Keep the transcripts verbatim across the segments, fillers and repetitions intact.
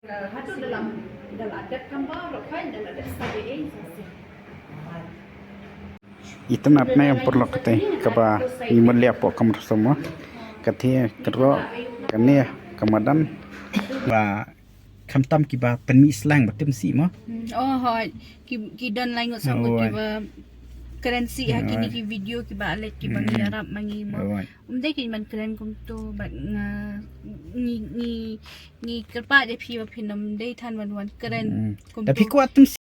Haduh dalam, dalam adat kamba, rokai dalam adat sabi, eh, sasi. Itam ap na yang perlu kata kaba imut liap po kamar semua. Kata kero kane kamadan ba khamtam kiba pynmih slang ba tim si mo. Hmm, oh, hoi. Ki, ki don lai ngut sang ngut. Hoi. Kiba kren si ha kini ki video kiba alet kiba ngi arap ma ngi mo. Hoi. Um dei ki man kren kumtu bad nga ngi, ngi, ngi kyrpad ïa phi ba phin ym dei than wan wan kren kumtu. Tapi kuat tim si.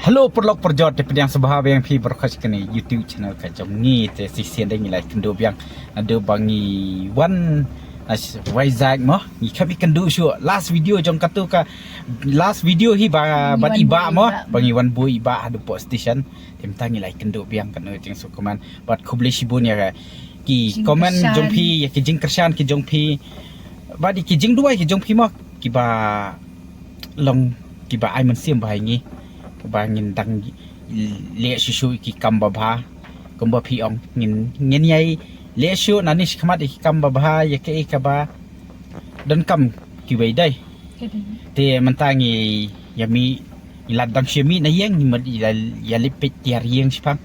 Hello, paralok parajot, te pdiang sngewbha biang phi baroh kane YouTube channel ka jong ngi, te shisien de ngi la ïakynduh biang naduh ba ngi wan na Vizag mo, ngi kham ïakynduh shuh. Last video jong katu ka, last video hi ba bad i bah mo, ba ngi wan buh i bah haduh port station. Te mynta ngi la ïakynduh biang kane jong su comment. Bad khublei shibun ïa ki comment jong phi, ïa ki jingkyrshan ki jong phi. Bad ïa ki jingduwai ki jong phi mo, kiba long kiba ai mynsiem bha ïa ngi, ba ngin dang leh shuh shuh ki kam babha. Kumba phi ong ngin, ngin ïai leh shuh nangne shakhmat ïa ki kam babha, ïa kaei kaba donkam kiwei dei. Te mynta ngi ïa mih, ngi la dang shu mih na ïing, ngi mut ïa, ïa leit peit tiar ïing shaphang.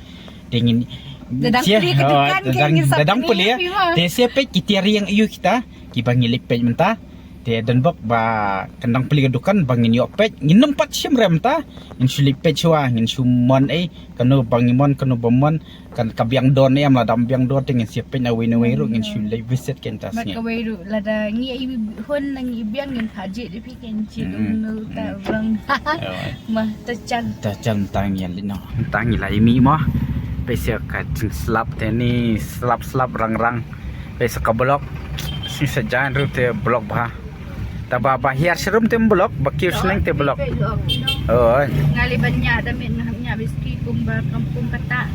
Te ngin da dang plie ka dukan, da dang plie. Te shu peit ki tiar ïing aiu kita kiba ngi leit peit mynta. Te don bok ba kan dang plie ka dukan ba ngin ïoh peit, ngin nym pat shim re mynta. Ngin shu leit peit shuwa, ngin shu mon ei, kano ba ngi mon, kano ba mon, kan ka biang dor ne em, lada ym biang dor te ngin shu peit na wei na wei ruh, ngin shu leit visit kein ta sngi. Ka wei ruh lada ngi ai hun na ngi biang ngin pha jied ïa phi kein jied. Mm. Unu ta bang. Ma ta chal. Ta chal tang ïa lino. Tang ïa la imi mo. Peit sa ka jingslap te ni, slap slap rang rang. Peit sa ka block. Shisha jan ruh te block bha. Taba ba hiar sharum te block, ba kiew shneng te block. Oi. Nga leh ban ñiah da met nga ñiah bisti kumba kampung kata.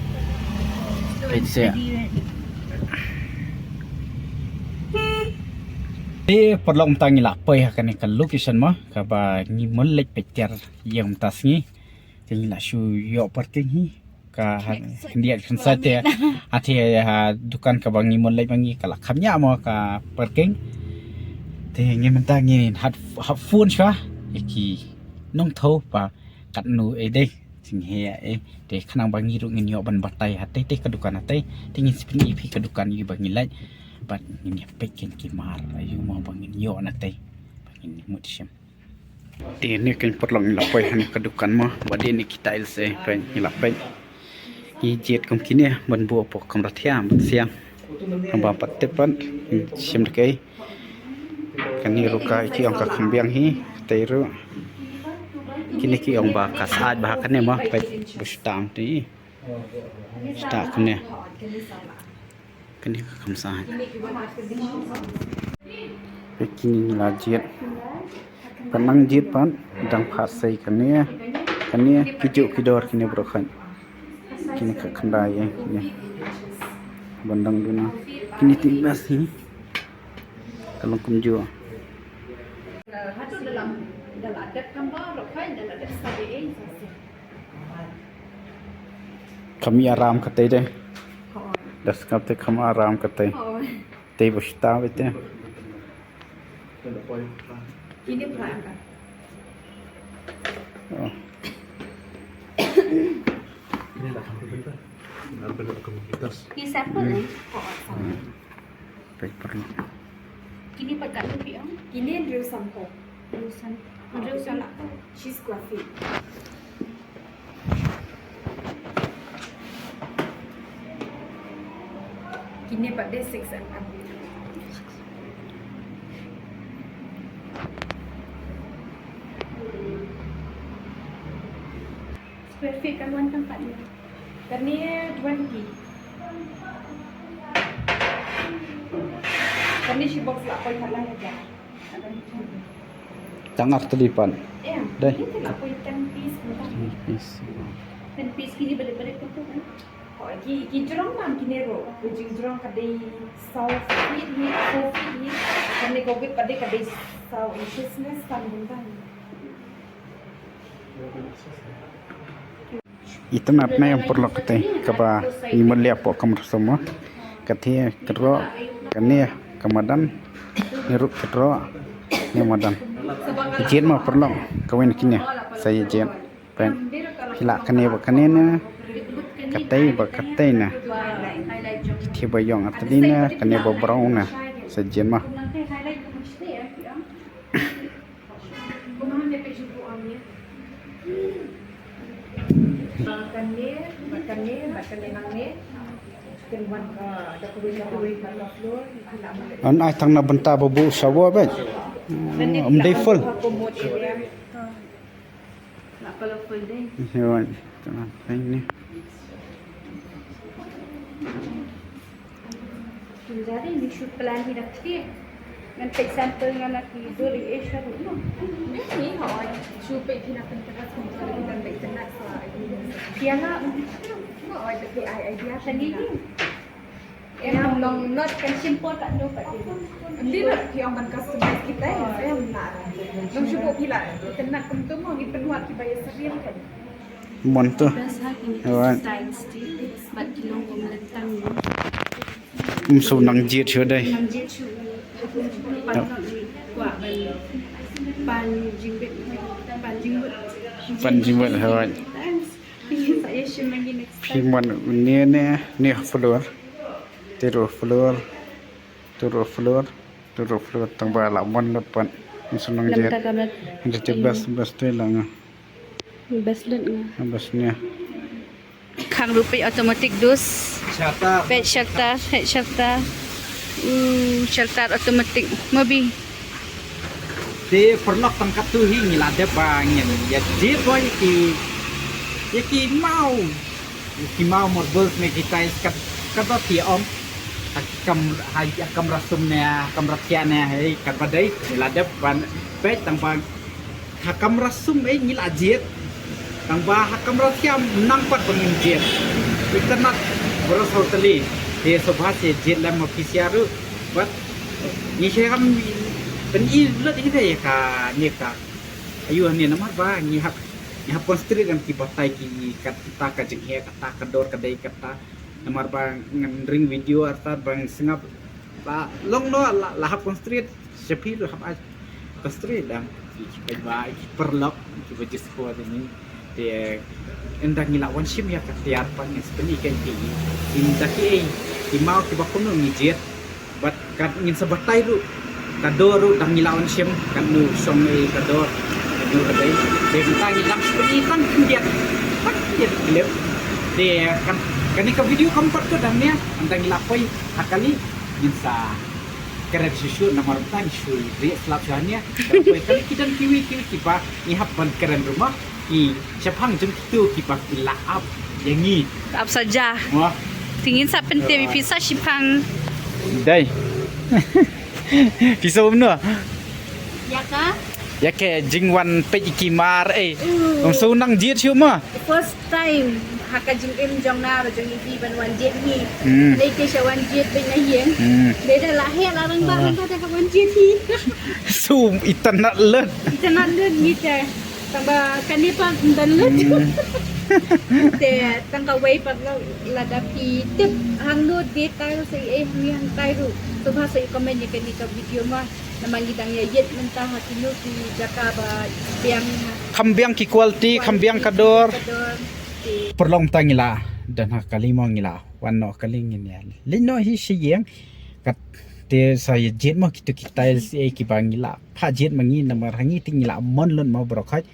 Peit sa. Te paralok mynta ngi la poi ha kane ka location mo, kaba ngi mut leit peit tiar ïing mynta sngi. Te ngi la shu ïoh parking hi. Ka ha, khyndiat khyndiat te. Ha te ha dukan kaba ngi mut leit ma ngi ka la kham ñiah mo ka parking. Te ngi mynta ngi hap, hap phone shuwa ïa ki nongthaw ba katno ei dei. Sing he ei. Te khnang ba ngi ruh ngin ïoh ban batai ha tei tei ka dukan ha tei. Te ngin sa pyni ïa phi ka dukan ïa ba ngi leit. Bad ngin ïa peit kein ki mar aiu mo ba ngin ïoh na tei. Ba ngin mut shim. Te ne kein paralok ngi la poi ha ne ka dukan mo, ba dei ne ki tiles eh, peit ngi la peit. Ngi jied kum kine ban buh hapoh kamra thiah ban siang. Haba pat tip pat shim da kaei. Kane ruh ka ki ong ka kham biang hi, tei ruh. Kine ki ong ba ka syaid bha kane mo, peit ba shu tam te. Shu tam kane. Kane ka kham syaid. Peit kine ngi la jied. Ka nang jied pat dang phah sei kane. Kane ki juh ki dor kine baroh khoit. Kine ka khyndai eh kine. Ban dang duna. Kine te bas hi. Ka long kumjuh. Kham ïaram katei de. Da sngap te kham ïaram katei. Tei ba shu tam te. Ini berapa? Oh. Ini lah computer. Ada computer. Ini siapa ni? Peit paralok. Kini pat katno phi ong? Kini hynriew sanphew. Hynriew san, hynriew san. Shi square feet. Kini pat dei six M M. Square feet kan wan tang pat ni. Kane twenty. Kane shi box la poi pat lai hajar. Tang ar tylli pat. Dei. Kane te la poi ten piece mynta. Ten piece. Ten piece kine balik balik tu kan. Oh, ki, ki jrong man kine ruh. Ki jingjrong ka dei saw feet ni, four feet ni. Kane ka width pat dei ka dei saw inches ne, san bynta ni. Itam ap na yang paralok katei kaba ngi mut liap hapoh kamra semua. Katei kero kane Ka madan, ne ruh ki tro, ne madan. Jied ma paralok, kawei na kine, sa ïa jied. Peit, phi lah kane bad kane ne, katei bad katei ne. Ki thie ba ïong artylli ne, kane ba brown ne, sa jied ma. An ai tang na bynta ba buh shower bad. Ym dei full. Ïa, tang na peng ni. Jari ni shu plan hi da kti. Ngan peit sample ngan aki duri eh shu. Ni ni hoi. Shu peit hi na pen teras kum tu dan peit tenas sa. Dia ha. Hoi tapi ai idea tadi ni. Em long not kan simple kat no kat ni. Em di not ki ong ban customize kita ya. Em na. Long shu pila. Tenas kum tu mo ngi penuat ki bayar serial kan. Mon tu. Best ha kini. Alright. Style stick, bad ki long kum lentang ni. Ym shu nang jied shu dei. Nang jied shu. Pan ni, kwah ban, pan jingbit, pan jingbit. Pan jingbit, alright. Thanks. Sa ïa shim lagi next time. Phi mon ne ne ne floor. Te ruh floor. Te ruh floor. Te ruh floor tang ba la mon lut pat. Ym shu nang jied. Namta ka mat. Hynda te best best te la nga. Best lut nga. Best nia. Khang ruh peit automatic dus. Shelter. Peit shelter, peit shelter. Uh, shelter automatic. Mabi. Te paralok tang katto hi ngi la dep ba ngin ïa jied bha ïa ki, ïa ki maw. Ïa ki maw marbles ne ki tiles kat, kat ba phi ong. Ha kam, ha, ha kamra sum ne, ha kamra thiah ne, hei, kat ba dei, ngi la dep ban peit tang ba ha kamra sum ei ngi la jied. Tang ba ha kamra thiah nang pat ba ngin jied. Itynnad baroh totally. Te sngewbha sa jied lem ma phi sha ruh. Bad ngi shem pyn-i lut hi de ïa kane ka. Aiu hangne namar ba ngi hap, ngi hap concentrate ïa ki batai ki kata ka jingeh, kata ka dor ka dei kata. Namar ba ngan ring video artat ba ngan sngap. Ba long no la, la hap concentrate. Sha phi ruh hap ai concentrate dang. Ki ba ki paralok ki ba jied shuwa de ni. Te ynda ngi la wan shim ïa ka tiar pat ngin sa pyni ïa ki. Ynda ki ei ki maw ki ba kumno ngi jied. Bad kat ngin sa batai ruh ka dor ruh dang ngi la wan shim katno shong ei ka dor katno ka dei. Te mynta ngi dang sa pyni tang khyndiat tang khyndiat clip. Te kan kane ka video kam pat ka dang nia ynda ngi la poi ha kali ngin sa kren shuh shuh namar ba ngi shu rieh slap shuh hangne. Kane ki don kiwei kiwei kiba ngi hap ban kren ruh ma ki shaphang jong kito kiba ki la ap ïa ngi. Ap saja. Wah. Te ngin sa pyntip ïa phi sa shiphang. Dei. Phi sa um noh. Ïa ka? Ïa ka jingwan peit ïa ki mar eh. Um sa nang jied shuh ma. First time ha ka jingim jong nga ba jong i ban wan jied hi. Hmm. Dei te sha wan jied bad na ïeng. Hmm. Dei da la heh la rangbah ngan da ka wan jied hi. Shu itynnad lut. Itynnad lut ngi te. Tang ba kane pat ym don lut. Hmm. Te tang kawei pat lada phi tip hangno dei tai ruh sa ïa hangtai ruh. Sngewbha sa ïa comment ïa kane ka video ma. Namar ngi dang ïa ïeit mynta ha kino ki jaka ba biang ha. Kham biang ki quality, kham biang ka dor. Ka dor. Te paralok mynta ngi la don ha kali mo ngi la wan noh kali ngin ïa leit noh hi sha ïing. Kat te sa ïa jied mo kito ki tiles eh kiba ngi la phah jied ma ngi namar ha ngi te ngi la mon lut mo baroh khoit.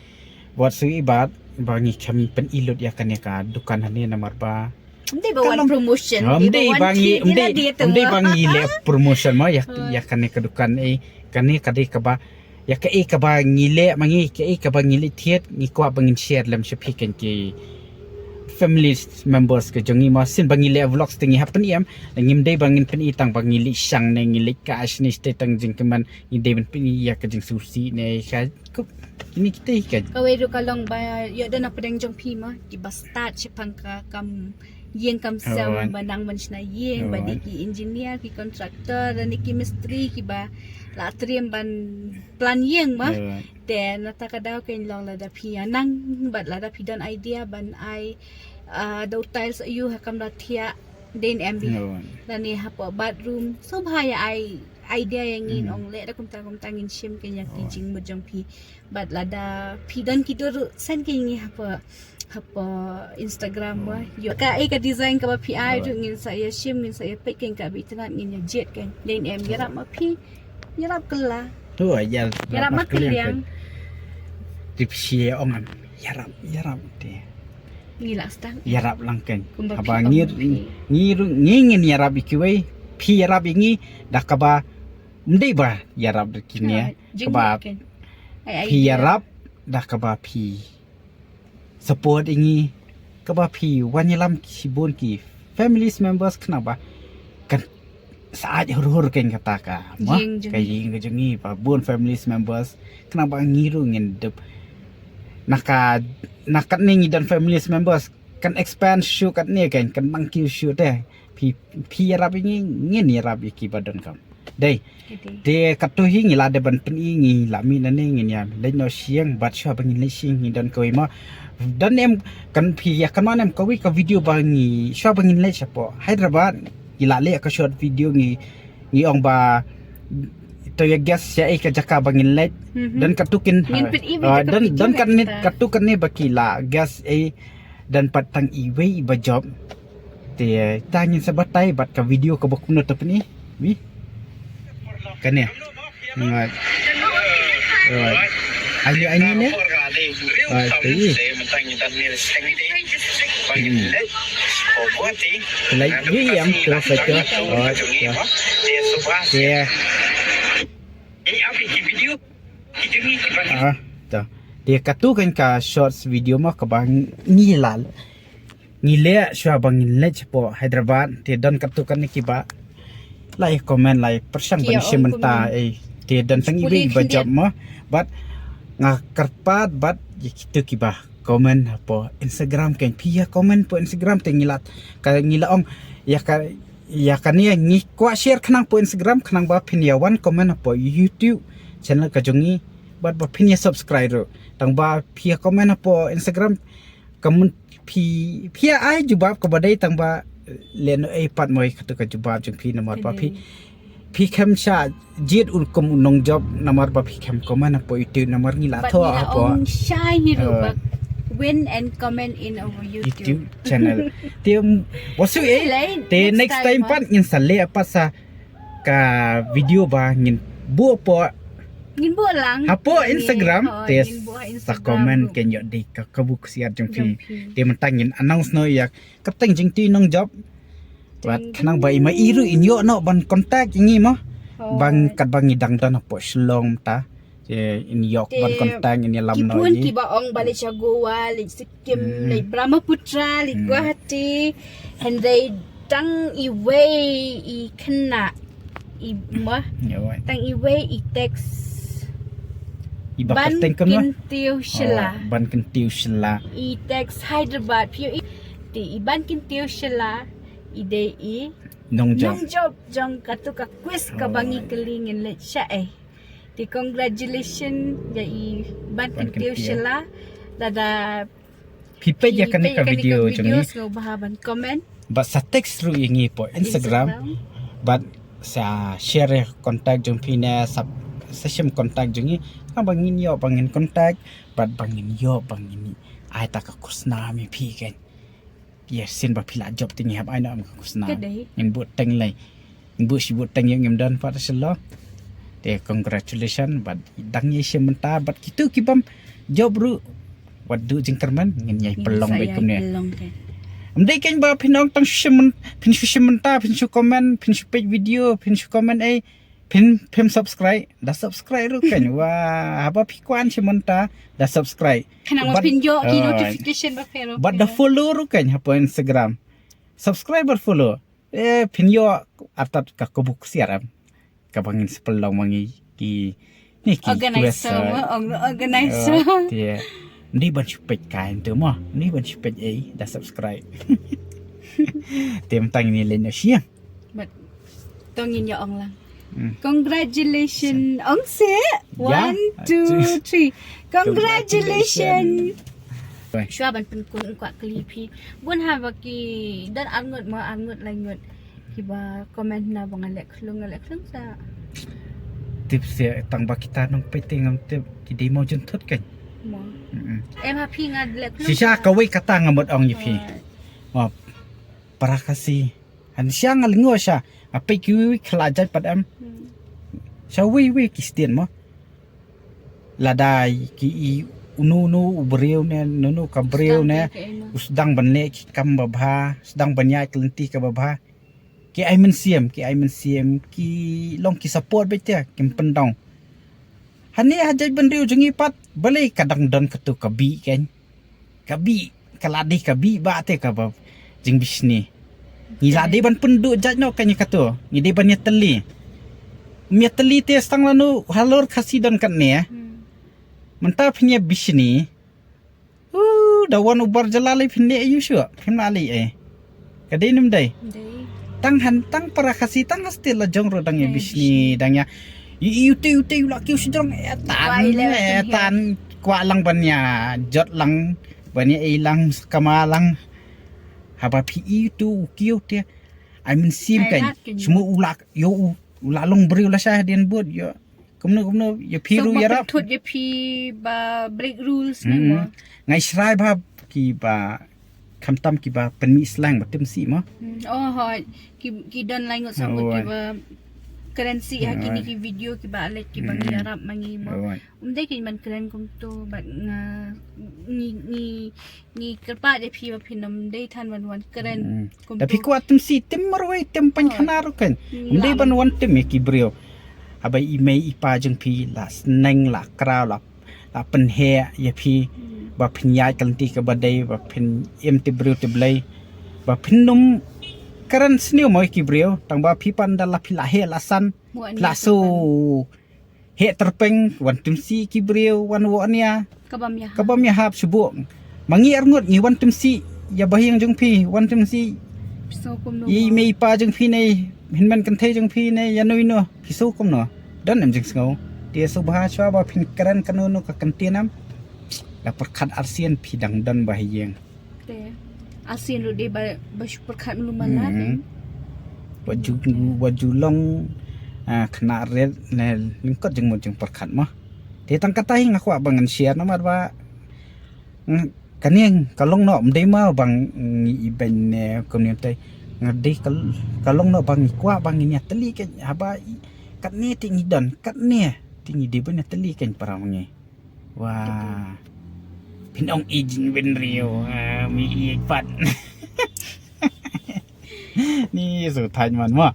Wat shu i bad ba ngi kham pyni lut ïa kane ka dukan hangne namar ba Ym dei ba wan promotion. Ym dei ba ngi, ym dei, ym dei ba ngi leh promotion mo ïa, ïa kane ka dukan eh, kane ka dei kaba ïa kaei kaba ngi leh ma ngi, kaei kaba ngi leh thied, ngi kwah ba ngin share lem sha phi kane ki family members ka jong ngi mo, shisien ba ngi leh vlogs te ngi hap pyni em, ngim dei ba ngin pyni tang ba ngi leh shang ne ngi leh cash ne shisha tang jingkmen, ngi dei ban pyni ïa ka jingsngewsih ne ka Kup, kine kita hi kan. Kawei ruh ka long ba ïoh don na pdeng jong phi mo, kiba stad shaphang ka kam ïing kam sem ba nang ban shna ïing, ba dei ki engineer, ki contractor, lane ki mistri kiba la triem ban plan ïing mo. Te na ta ka daw kan long lada phi ïa nang bad lada phi don idea ban ai, ah, dei tiles aiu ha kamra thiah. Dei ne em bha. Lane hapoh bathroom. Sngewbha ïa ai idea ïa ngi, ong leh da kumta kumta ngin shim kein ïa ki jingmut jong phi. Bad lada phi don ki dur send kein ïa ngi hapoh hapoh Instagram mo. Ïoh ka ei ka design kaba phi ai ruh ngin sa ïa shim, ngin sa ïa peit kein, kaba itynnad ngin ïa jied kein. Lane em ïarap ma phi, ïarap kylla. Tu ïa ïarap ma kylliang. Tip shi ong am ïarap ïarap te. Ngi lah stang. Ïarap lang kein. Haba ngi ngi ruh ngi ngin ïarap ïa kiwei, phi ïarap ïa ngi da kaba mdei ba ïarap da kine. Kaba phi ïarap da kaba phi support ïa ngi, kaba phi wan ïalam shibun ki families members khnang ba kan sa ai hur hur kein kata ka ma ka ïing ka jong ngi ba bun families members khnang ba ngi ruh ngin dep na ka na katne ngi don families members kan expand shuh katne kein kan nang kiew shuh te phi phi ïarap ïa ngi ngin ïarap ïa kiba donkam. Dei. Te katto hi ngi la dep ban pyni ngi la mih nangne ngin ïa leit noh sha ïing bad shuwa ba ngin leit sha ïing ngi don kawei ma. Don em kan phi ïa kan ma em kawei ka video ba ngi shuwa ba ngin leit shapoh Hyderabad ngi la leh ka short video ngi ngi ong ba to ïa guess sha ei ka jaka ba ngin leit. Don katto kin don kan katto kan ne ba ki la guess ei don pat tang iwei iba jop. Te ta ngin sa batai bad ka video kaba kumno to pyni. Wi. Kane. Ngat. Right. Ani ani ne. Right. Te i. Like wi yang terus aja. Right. Te. Ah, ta. Te katto kan ka shorts video ma kaba ngi lal. Ngi leh shuwa ba ngin leit shapoh Hyderabad te don katto katne kiba la ïa comment la ïa pyrshang ban shim bynta ei te don tang iwei iba jop mo bad nga kyrpad bad ïa kito kiba comment hapoh Instagram kein phi ïa comment hapoh Instagram te ngi la ka ngi la ong ïa ka ïa kane ngi kwah share khnang hapoh Instagram khnang ba phin ïa wan comment hapoh YouTube channel ka jong ngi bad ba phin ïa subscribe ruh tang ba phi ïa comment hapoh Instagram ka mun phi phi ai jubab kaba dei tang ba lehnoh ei pat mo ïa kato ka jubab jong phi namar ba phi phi khlem shah jied u kum u nongjop namar ba phi khlem comment hapoh YouTube namar ngi la thoh hapoh shai hi ruh ba win and comment in our YouTube channel. Te wasu ei te next time pat ngin sa leh pat sa ka video ba ngin buh hapoh ngin buh lang hapoh Instagram te sa comment kein ïoh dei ka kabu ksiar jong phi. Te mynta ngin announce noh ïa ka teng jingtei nongjop. Wat khnang ba i ma i ruh in ïoh noh ban contact ïa ngi mo bang kat ba ngi dang don hapoh Shillong ta. Te in ïoh ban contact in ïalam noh ïa ngi. Kiba ong ba leit sha Goa leit Kim leit Brahmaputra leit Guwahati. Hynrei tang iwei i khynnah i ma tang iwei i text i ba ban kyrteng kan ma kyntiew shylla ban kyntiew shylla i text Hyderabad phi i te i ban kyntiew shylla i dei i nongjop nongjop jong katu ka quiz ka ba ngi kylli ngin leit sha eh. Te congratulations ïa i ban kyntiew shylla lada phi peit ïa kane ka video jong ngi. Sngewbha ban comment bad sa text ruh ïa ngi hapoh Instagram bad sa share contact jong phi ne sa shim contact jong ngi. Ka ba ngin ïoh ba ngin contact bad ba ngin ïoh ba ngin ai ta ka khusnam ïa phi kein. Ïa sien ba phi la jop te ngi hap ai noh ka khusnam. Ngin buh teng lei. Ngin buh shi buh teng ïa ngim don pat shalor. Te congratulations bad dang ïa shi mynta bad kitu ki bym jop ruh. Wat duh jingkyrmen ngin ïa pynlong bad kumne. Ym dei kein ba phin ong tang shi mynta phin shu comment phin shu peit video phin shu comment ei. Phin phim subscribe da subscribe ruh kein wa haba phi kwan shi mynta da subscribe. Khnang ba phin ïoh ki notification ba phi ruh. Bad da follow ruh kein hapoh Instagram. Subscribe bad follow. Eh phin ïoh artat ka kubuk siaram. Ka ba ngin spel long mangi ki ni ki organizer. Ong organizer. Ni ban shu peit kein tu mo. Ni ban shu peit ei da subscribe. Tem tang ni len sia. But tong in ïa ong lang. Congratulations. Ong se. One, two, three. Congratulations. Shuwa ban pynkut kwah kylli phi. Bun ha ba ki don arngut mo arngut laingut. Kiba comment na ba nga leh khlung, nga leh khlung sa. Tip se tang ba kita nongpeit te ngam tip ki dei mo jynthut kan. Mo. Mm-mm. Em ha phi nga leh khlung. Shisha sa. Kawei kata nga mut ong ïa phi. Alright. Mo para Khasi. Han sha nga lyngngoh sha. Nga peit kiwei kiwei ki la jait pat em. Hmm. Sha wei wei ki sdien mo. Lada ki i uno uno u briew ne, uno uno ka briew ne, u sdang ban leh ki kam babha, sdang ban ïaid ka lynti kaba bha. Ki ai mynsiem, ki ai mynsiem, ki long ki support beit te, kim pyndong. Hangne ha jaitbynriew jong ngi pat, balei ka dang don katu ka bih kan. Ka bih, ka la dei ka bih ba te kaba jingbishni. Ngi la dei ban pynduh jait noh kane katu. Ngi dei ban ïatylli. Ym ïatylli te stang lano halor Khasi don katne. Hmm. Mynta phin ïa bishni. Uh, da wan u bar jylla lei phin leh aïu shuh. Phim lah leh eh. Ka dei ne ym dei? Dei. Tang han, tang para Khasi, tang ha state la jong ruh dang ïa bishni, dang ïa. Ïa, ïa, u te, u te, u la kiew shajrong, eh, tan, eh, tan, kwah lang ban ïa jot lang, ban ïa ei lang, kama lang. Haba phi ïa u te, u kiew te. Ai mynsiem kan, shu mo u la, ïa u, u la long briew lashai hadien bud, ïa. Kumno kumno ïa phi ruh ïarap. Thut ïa phi ba break rules ne mo. Ngai shrai ba kiba khamtam kiba pynmih slang ba tim si mo. Hmm, oh hoi. Ki, ki don lai ngut sa ngut kiba kren si ha kini ki video kiba leh kiba ngi ïarap ma ngi mo. Um dei ki ban kren kumto bad nga ngi ngi Ngi kyrpad ïa phi ba phin ym dei than ban wan kren. Hmm. Kumto. Tapi kwah tim si tim marwei tim pynkhana ruh kan. Hmm. Ym dei ban wan tim ïa ki briew. Haba i mei i pa jong phi la sneng la kraw la, la pynheh ïa phi. Hmm. Ba phin ïaid ka lynti kaba dei ba phin im te briew te Blei. Ba phin ym kren sniew mo ïa ki briew tang ba phi pat da la phi la heh la san. Phi la so heh tyrpeng, wan tim si ki briew, wan wok nia. Ka bym ïahap. Ka bym ïahap shu bok. Ma ngi arngut ngi wan tim si ïa bahaïing jong phi, wan tim si. Phi so kumno. Ïa i mei i pa jong phi ne, hynmen kynthei jong phi ne, ïa no ïa no. Phi so kumno. Don em jingsngew. Te sngewbha shuwa ba phin kren kano kano ka kyntien em. La pyrkhat arsien phi dang don bahaïing. Te arsien ruh dei ba, ba shu pyrkhat malu malat. Hmm. Ba ju, ba ju long, ah, khynnah rit ne lyngkot jingmut jingpyrkhat mo. Te tang kata hi nga kwah ba ngan share namar ba, mm, kane ka long noh ym dei ma ba ngi ibeiñ ne kumne te nga dei ka, ka long noh ba ngi kwah ba ngin ïatylli kan haba i, katne te ngi don, katne te ngi dei ban ïatylli kan para ma ngi. Wah. Phin ong i jingbynriew, ah, mi i pat. Ni su thaiñ man mo.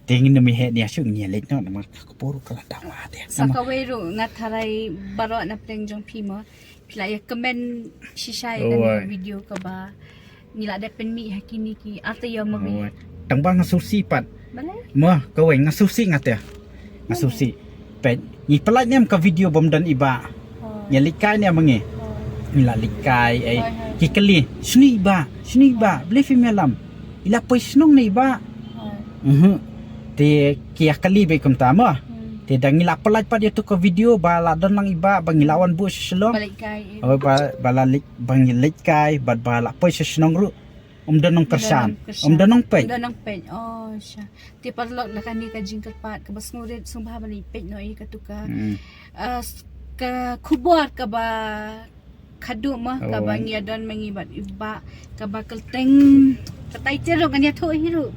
Te ngin ym ïa heh nia shu ngi leit noh namar ka por ka la dang wah te. Sa kawei ruh nga tharai baroh na pdeng jong phi mo. Phi la ïa comment shisha ïa kane ka video kaba ngi la dep pynmih ha kine ki ar taïew ma ngi. Tang ba nga sngewsih pat. Balei? Mo, kawei nga sngewsih nga te. Nga sngewsih. Peit, ngi pynlait ne em ka video bym don i bah. Ngi leit kai ne em ma ngi. Ngi la leit kai, eh, ki kylli. Shano i bah, shano i bah, balei phim ïalam. I la poi shnong ne i bah. Mhm. Te ki ïa kylli beit kumta mo. Hmm. Te da ngi la pynlait pat ïa tu ka video ba la don lang i bah ba ngi la wan buh sha Shillong. Ba leit kai, eh. Oh, ba, ba la leit, ba ngi leit kai, bad ba la poi sha shnong ruh. Um don nongkyrshan. Um don nongpeit. Um don nongpeit. Oh, sha. Te paralok da kane ka jingkyrpad kaba sngewrit sngewbha ban leit peit noh ïa katu ka. Hmm. Ah, s-, ka khubor kaba khadduh mo, kaba ngi ïa don ma ngi bad i bah, kaba kyrteng. Ka title ruh ngan ïathuh hi ruh.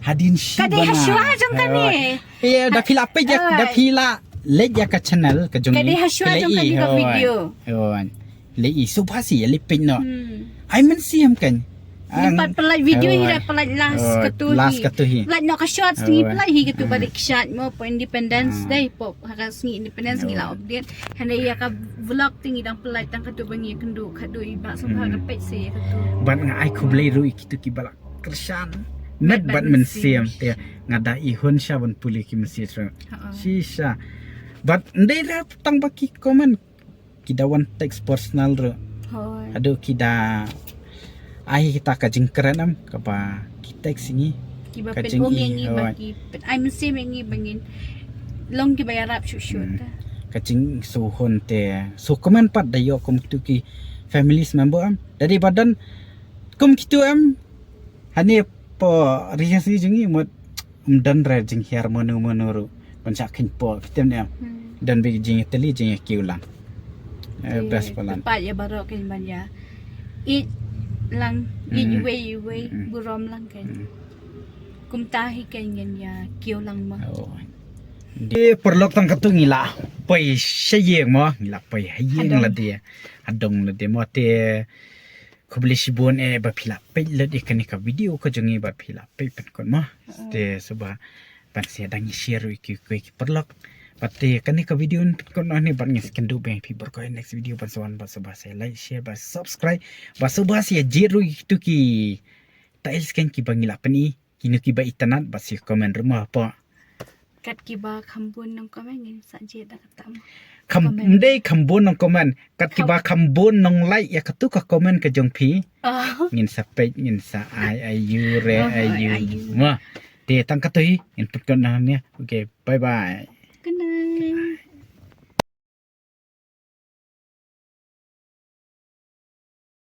Hadien shi. Ka dei hashwa jong kane. Ïa, da phi la peit ïa, da phi la leit ïa ka channel ka jong ngi. Ka dei hashwa jong kane ka video. Lei i sngewbha shi ïa leit peit noh. Hmm. Ai mynsiem kan. Ngim pat pynlait video hi, da pynlait last katu hi. Last katu hi. Pynlait noh ka short sngi, pynlait hi katu ba dei kshaid mo, po Independence Day, po ha ka sngi Independence ngi la update. Hynrei ïa ka vlog te ngi dang pynlait tang katu ba ngi ïakynduh khadduh i bah sngewbha ka peit sa ïa katu. Bad nga ai khublei ruh ïa kitu kiba la kyrshan. Met bad mynsiem te nga da i hun sha ban pule ki message ruh. Shisha. Bad ndei ruh tang ba ki comment ki da wan text personal ruh. Hoi. Haduh ki da ai kita ka jingkren em kaba ki text ïa ngi. Kiba pynbun ïa ngi ba ki pyn-, ai mynsiem ïa ngi ba ngin long kiba ïarap shuh shuh ta. Ka jingsngewhun te. So comment pat da ïoh kum kitu ki families member em. Da dei ba don kum kitu em. Hane Pyrkhat ïa ka sngi jong ngi mut ym don re jinghiar mano mano ruh ban shah kheiñ pyrkhat, phi tip ne em. Don beit jingïatylli jingïakiew lang. Eh, best palat. Pat ïa baroh kein ban ïa ïeit lang, ïeit iwei iwei, burom lang kein. Kumta hi kein ngin ïa kiew lang mo. Te paralok, tang katto ngi la poi sha ïing mo, ngi la poi ha ïing lade, ha dong lade mo. Te khublei shibun eh ba phi la peit lut ïa kane ka video ka jong ngi, ba phi la peit pynkut mo. Te sngewbha ban sa dang share ruh ïa ki, ki paralok. Bad te kane ka video pynkut noh ne, bad ngin sa ïakynduh bad phi baroh ha next video. Ban sa wan, bad sngewbha sa like, share, bad subscribe, bad sngewbha sa jied ruh ïa kito ki tiles kein kiba ngi la pyni, kino kiba itynnad, bad sa comment ruh mo hapoh. Kat kiba kham bun nong comment ngin sa jied da kata mo. Kham, ym dei kham bun nong comment, kat kiba kham bun nong like ïa katu ka comment ka jong phi. Ngin sa peit, ngin sa ai aïu re aïu mo. Te tang katto hi, ngin pynkut noh ne. Okay, bye bye. Good night.